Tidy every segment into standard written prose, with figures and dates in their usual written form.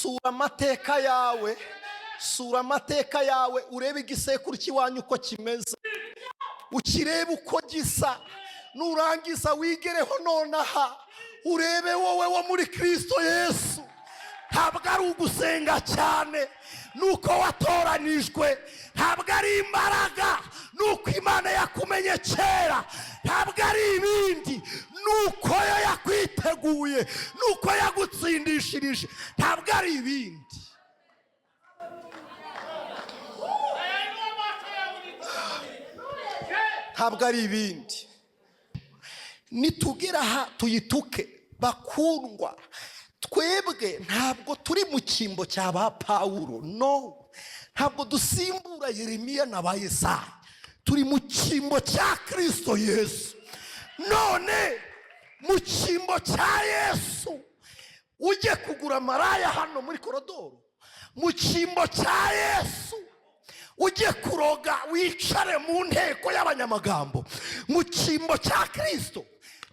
Sura amateka yawe, sura amateka yawe, urebe igisekuru cy'iwanyu uko kimeze, ukirebe uko gisa. Nurangiza wigereho nonaha, urebe wowe wo muri Kirisito Yesu. Ntabwo ari ugusenga cyane, nuko watoranijwe. Ntabwo ari imbaraga, nuko Imana yakumenye kera. Ntabwo ari ibindi, nuko yo yakwiteguye, nuko yagutsindishirije. Ntabwo ari ibindi. Ntabwo ari ibindi. Nitugera aha tuyituke. Bakundwa, twebwe ntabwo turi mu cyimbo cya ba Pawulo, no ntabwo dusimbura Yeremiya na ba Yesaya. Turi mu cyimbo cya Kirisito Yesu. None mu cyimbo cya Yesu ujye kugura maraya hano muri korodoro? Mu cyimbo cya Yesu ujye kuroga, wicare mu nteko y'abanyamagambo? Mu cyimbo cya Kirisito,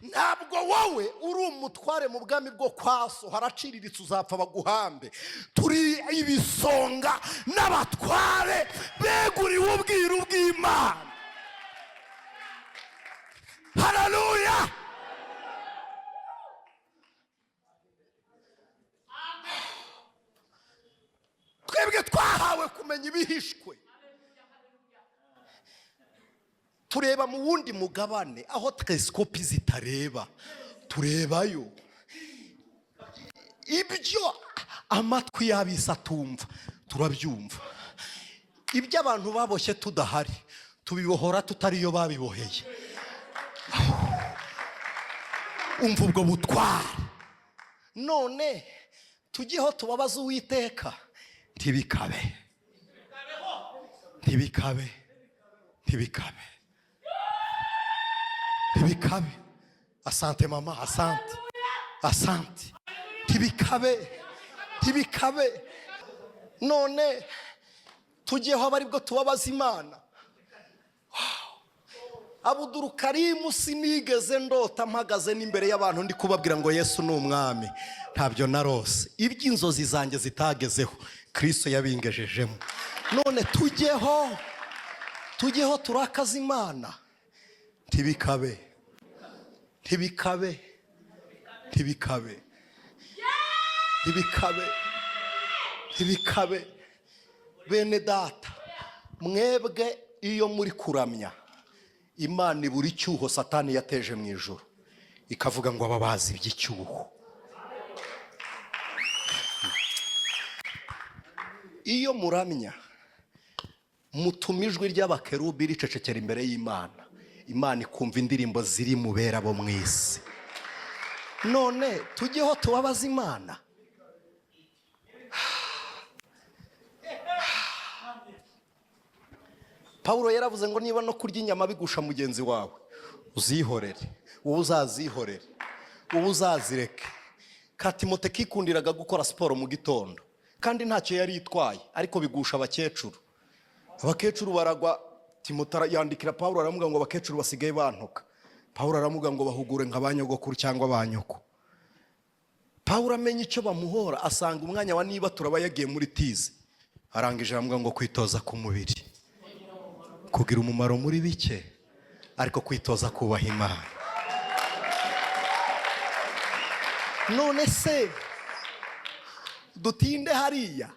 ntabwo wowe uri umutware mu bwami bwo kwa so, haraciriritse, uzapfa baguhambe. Turi ibisonga n'abatware beguriwe ubwiru bw'Imana. Hararuya! Twebwe twahawe kumenya ibihishwe, tureba mu wundi mugabane aho telesikopi zitareba. Turebayo ibyo amatwi y'abisi atumva, turabyumva. Ibyo abantu baboshye tudahari, tubibohora tutariyo babiboheye. Umva ubwo butware. None tujyeho tubabaze Uwiteka? Ntibikabe, ntibikabe, ntibikabe, ntibikabe. Asante mama, asante, asante. Ntibikabe, ntibikabe. None tujyeho aba aribwo tubabaza Imana? Abudurukarimu, sinigeze ndota mpagaze n'imbere y'abantu ndi kubabwira ngo Yesu ni umwami. Ntabyo narose. Iby'inzozi zanjye zitagezeho, Kirisito yabingejejemo. None tujyeho, tujyeho turakaza Imana? Ntibikabe, ntibikabe, ntibikabe, ntibikabe, ntibikabe. Bene data, mwebwe iyo muri kuramya Imana, ibura icyuho Satani yateje mu ijoro, ikavuga ngo aba bazi iby'icyuho. Iyo muramya, mutuma ijwi ry'abakerubi ricecekera imbere y'Imana, Imana ikumva indirimbo ziri mu bera bo mu isi. None tujyeho tubabaze Imana? Pawulo yaravuze ngo niba no kurya inyama bigusha mugenzi wawe, uzihorere, wowe uzazihorere, wowe uzazireke. Ka Timote kikundiraga gukora siporo mu gitondo, kandi ntacyo yari itwaye, ariko bigusha abakecuru. Abakecuru baragwa. Timote yandikira Pawulo, aramubwira ngo abakecuru basigaye bantuka. Pawulo aramubwira ngo bahugure nka ba nyogokuru cyangwa ba nyoko. Pawulo amenya icyo bamuhora, asanga umwanya wa niba turaba yagiye muri tize. Arangije aramubwira ngo kwitoza ku mubiri kugira umumaro muri bike, ariko kwitoza kubaha Imana. None se dutinde hariya?